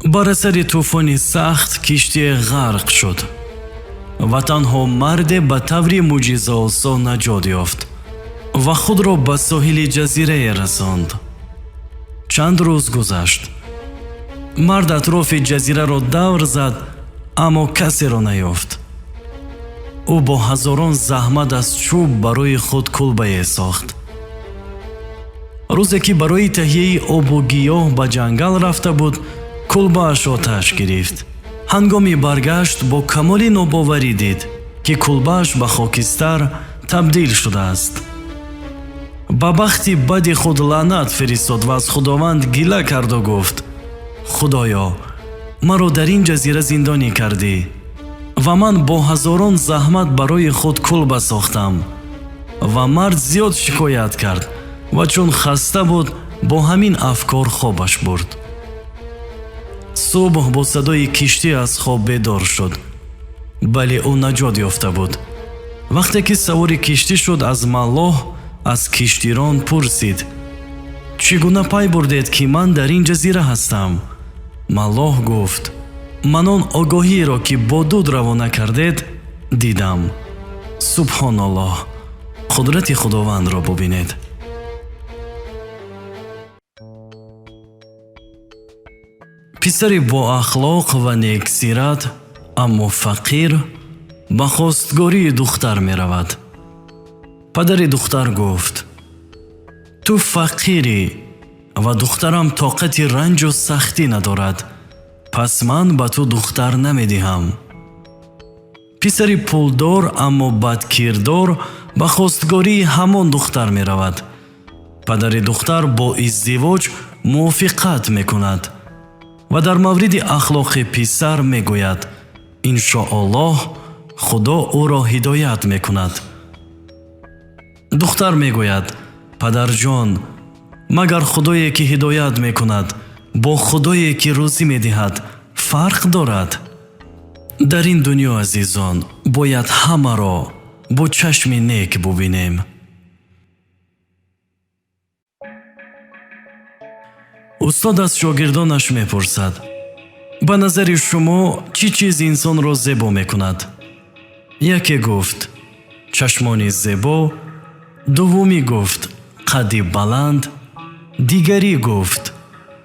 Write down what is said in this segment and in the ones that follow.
Бар асари тӯфони сахт киштие ғарқ шуд ва танҳо марде ба таври мӯъҷизаосо наҷот ёфт ва худро ба соҳили ҷазирае расонд. Чанд рӯз гузашт. Мард атрофи ҷазираро давр зад, аммо касеро наёфт. Ӯ бо ҳазорон заҳмат аз чӯб барои худ кулбае сохт. Рӯзе ки барои таҳияи обу гиёҳ ба ҷангал рафта буд, кулбааш оташ гирифт. Ҳангоми баргашт бо камоли нобоварӣ дид, ки кулбааш ба хокистар табдил шудааст. Ба бахти бади худ лаънат фиристод ва аз Худованд гила карду гуфт: «Худоё, маро дар ин ҷазира зиндонӣ кардӣ ва ман бо ҳазорон заҳмат барои худ кулба сохтам». Ва мард зиёд шикоят кард ва чун хаста буд, бо ҳамин афкор хобаш бурд. Субҳ бо садои киштӣ аз хоб бедор шуд. Бале, ӯ наҷот ёфта буд. Вақте ки савори киштӣ шуд, аз маллоҳ, аз киштирон пурсид: «Чӣ гуна пай бурдед, ки ман дар ин ҷазира ҳастам?» Маллоҳ гуфт: «Ман он огоҳиеро, ки бо дуд равона кардед, дидам». Субҳоналлоҳ, қудрати Худовандро бубинед. Писари боахлоқ ва нексират, аммо фақир, ба хостгории духтар меравад. Падари духтар гуфт: «Ту фақирӣ ва духтарам тоқати ранҷу сахтӣ надорад, пас ман ба ту духтар намедиҳам». Писари пулдор, аммо бадкирдор, ба хостгории ҳамон духтар меравад. Падари духтар бо издивоҷ мувофиқат мекунад ва дар мавриди ахлоқи писар мегӯяд: «Иншоаллоҳ, Худо ӯро ҳидоят мекунад». Духтар мегӯяд: «Падарҷон, магар Худое ки ҳидоят мекунад бо Худое ки рӯзӣ медиҳад фарқ дорад?» Дар ин дунё, азизон, бояд ҳамаро бо чашми нек бубинем. Устод аз шогирдонаш мепурсад: «Ба назари шумо чӣ чиз инсонро зебо мекунад?» Яке гуфт: «Чашмони зебо», дуввумӣ гуфт: «Қадди баланд», дигарӣ гуфт: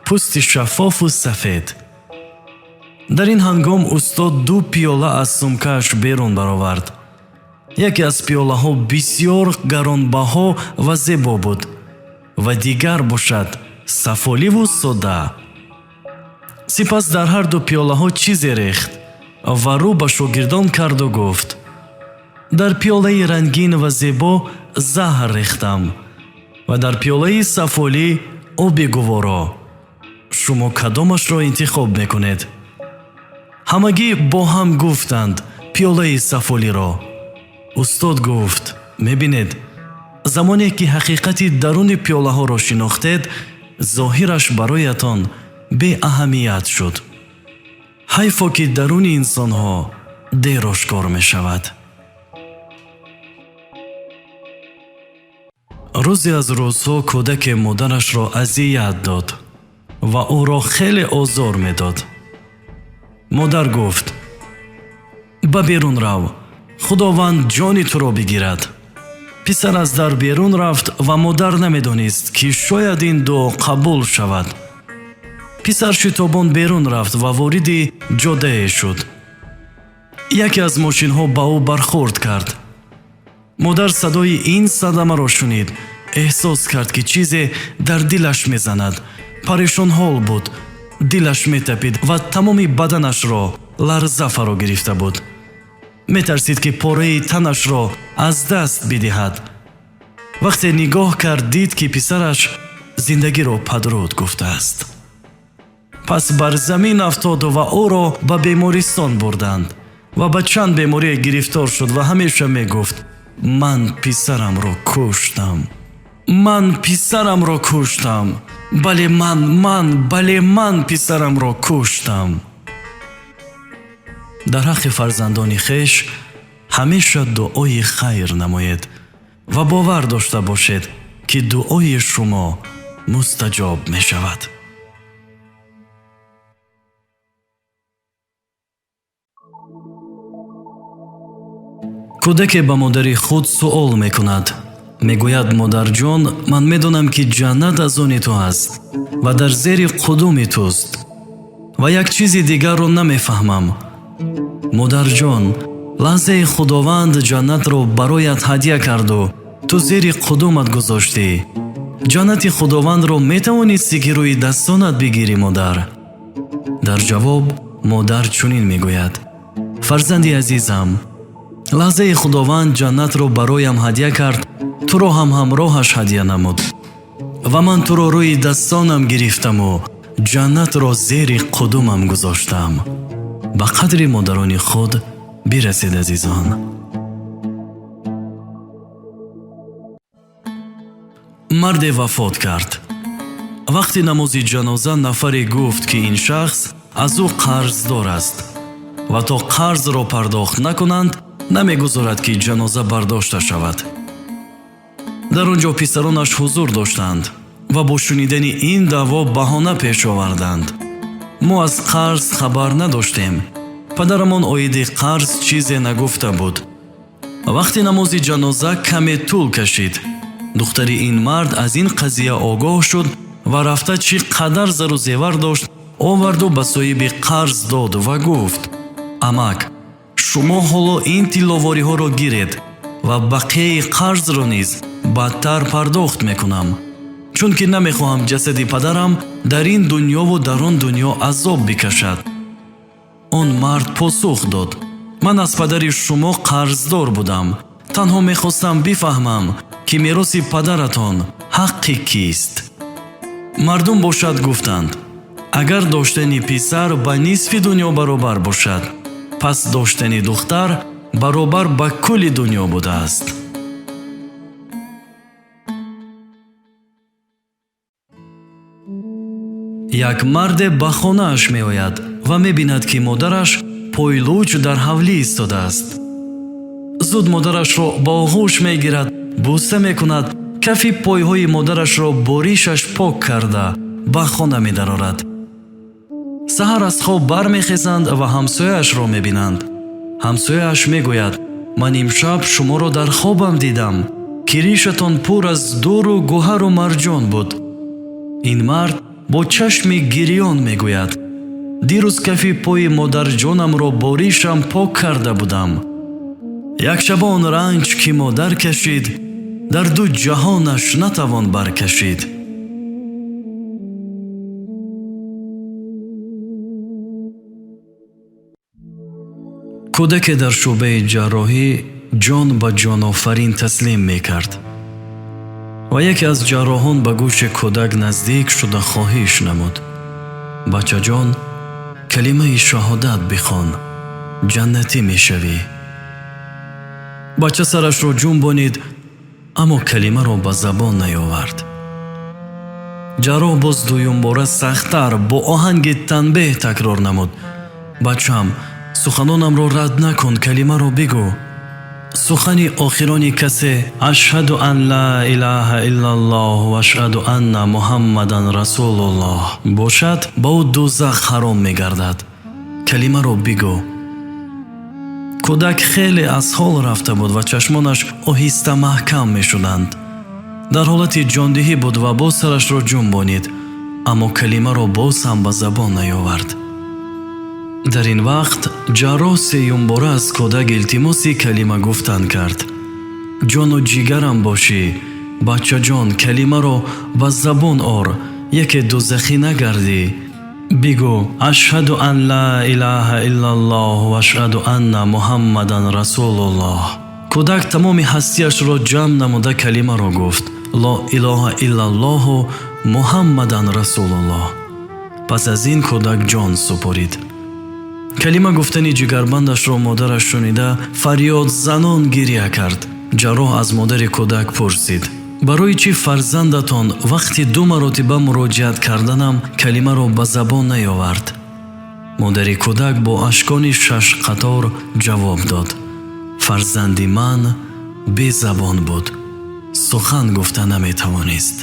«Пӯсти шаффофу сафед». Дар ин ҳангом устод ду пиёла аз сумкааш берун баровард. Яке аз пиёлаҳо бисьёр гаронбаҳо ва зебо буд ва дигар бошад сафоливу содда. Сипас дар ҳар ду пиёлаҳо чизе рехт ва рӯ ба шогирдон карду гуфт: «Дар пиёлаи рангин ва зебо заҳр рехтам ва дар пиёлаи сафолӣ оби гуворо. Шумо кадомашро интихоб мекунед?» Ҳамагӣ бо ҳам гуфтанд: «Пиёлаи сафолиро». Устод гуфт: «Мебинед, замоне ки ҳақиқати даруни пиёлаҳоро шинохтед, зоҳираш бароятон беаҳамият шуд. Ҳайфо ки даруни инсонҳо дер ошкор мешавад». Рӯзе аз рӯзҳо кӯдаке модарашро азият дод ва ӯро хеле озор медод. Модар гуфт: «Ба берун рав, Худованд ҷони туро бигирад». Писар аз дар берун рафт ва модар намедонист, ки шояд ин дуо қабул шавад. Писар шитобон берун рафт ва вориди ҷодае шуд. Яке аз мошинҳо ба ӯ бархӯрд кард. Модар садои ин садамаро шунид, эҳсос кард, ки чизе дар дилаш мезанад. Парешонҳол буд, дилаш метапид ва тамоми баданашро ларза фаро гирифта буд. Метарсид, ки пораи танашро аз даст бидиҳад. Вақте нигоҳ кард, дид, ки писараш зиндагиро падруд гуфтааст. Пас бар замин афтоду ва ӯро ба бемористон бурданд ва ба чанд беморие гирифтор шуд ва ҳамеша мегуфт: «Ман писарамро куштам, ман писарамро куштам, бале, ман, бале, ман писарамро куштам». Дар ҳаққи фарзандони хеш ҳамеша дуои хайр намоед ва бовар дошта бошед, ки дуои шумо мустаҷоб мешавад. Кӯдаке ба модари худ суол мекунад. Мегӯяд: модарҷон, ман медонам, ки ҷаннат аз они ту аст ва дар зери қудуми туст. Ва як чизи дигарро намефаҳмам. Модарҷон, лаҳзаи Худованд ҷаннатро бароят ҳадя карду ту зери қудумат гузоштӣ. Ҷаннати Худовандро метавонистӣ, ки рӯи дастонат бигирӣ, модар? Дар ҷавоб модар чунин мегӯяд: фарзанди азизам, лаҳзаи Худованд ҷаннатро бароям ҳадя кард, туро ҳам ҳамроҳаш ҳадя намуд. Ва ман туро рӯи дастонам гирифтаму ҷаннатро зери қудумам гузоштам. Ба қадри модарони худ бирасед, азизон. Марде вафот кард. Вақти намози ҷаноза нафаре гуфт, ки ин шахс аз ӯ қарздор аст ва то қарзро пардохт накунанд, намегузорад, ки ҷаноза бардошта шавад. Дар он ҷо писаронаш ҳузур доштанд ва бо шунидани ин даъво баҳона пеш оварданд. Мо аз қарз хабар надоштем. Падарамон оиди қарз чизе нагуфта буд. Вақти намози ҷаноза каме тӯл кашид. Духтари ин мард аз ин қазия огоҳ шуд ва рафта чӣ қадар зару зевар дошт, оварду ба соҳиби қарз дод ва гуфт: амак, шумо ҳоло ин тилловориҳоро гиред ва бақияи қарзро низ баъдтар пардохт мекунам, чунки намехоҳам ҷасади падарам дар ин дунёву дар он дунё азоб бикашад. Он мард посух дод: ман аз падари шумо қарздор будам. Танҳо мехостам бифаҳмам, ки мероси падаратон ҳаққи кист. Мардум бошад гуфтанд: агар доштани писар ба нисфи дунё баробар бошад, пас доштани духтар баробар ба кулли дунё будааст. Як марде ба хонааш меояд ва мебинад, ки модараш пойлуч дар ҳавлӣ истодааст. Зуд модарашро ба оғӯш мегирад, бӯса мекунад, кафи пойҳои модарашро бо ришаш пок карда ба хона медарорад. Саҳар аз хоб бармехезанд ва ҳамсояашро мебинанд. Ҳамсояаш мегӯяд: ман имшаб шуморо дар хобам дидам, ки ришатон пур аз дуру гуҳару марҷон буд. Ин мард бо чашми гирён мегӯяд: дирӯз кафи пои модарҷонамро бо ришам пок карда будам. Як шабон ранҷ, ки модар кашид, дар ду ҷаҳонаш натавон баркашид. Кӯдаке дар шӯъбаи ҷарроҳӣ ҷон ба ҷонофарин таслим мекард ва яке аз ҷарроҳон ба гӯши кӯдак наздик шуда хоҳиш намуд: бачаҷон, калимаи шаҳодат бихон, ҷаннатӣ мешавӣ. Бача сарашро ҷунбонид, аммо калимаро ба забон наёвард. Ҷарроҳ боз дуюмбора сахттар бо оҳанги танбеҳ такрор намуд: бачам, суханонамро рад накун, калимаро бигӯ. Сухани охирони касе ашҳаду ан ла илаҳа иллаллоҳ ва ашҳаду анна муҳаммадан расулуллоҳ бошад, ба ӯ дузах ҳаром мегардад. Калимаро бигӯ. Кӯдак хеле аз ҳол рафта буд ва чашмонаш оҳиста маҳкам мешуданд. Дар ҳолати ҷондиҳӣ буд ва боз сарашро ҷунбонид, аммо калимаро боз ҳам ба забон наёвард. Дар ин вақт ҷарроҳ сеюмбора аз кӯдак илтимоси калима гуфтан кард. Ҷону ҷигарам бошӣ, бачаҷон, калимаро ба забон ор, яке дузахӣ нагардӣ. Бигӯ ашҳаду ан ла илаҳа иллаллоҳ ва ашҳаду анна муҳаммадан расулуллоҳ. Кӯдак тамоми ҳастиашро ҷамъ намуда калимаро гуфт: ло илоҳа иллаллоҳу муҳаммадан расулуллоҳ. Пас аз ин кӯдак ҷон супорид. Калима гуфтани ҷигарбандашро модараш шунида фарёдзанон гиря кард. Ҷарроҳ аз модари кӯдак пурсид: барои чӣ фарзандатон вақти ду маротиба муроҷиат карданам калимаро ба забон наёвард? Модари кӯдак бо ашкони шашқатор ҷавоб дод: фарзанди ман безабон буд, сухан гуфта наметавонист.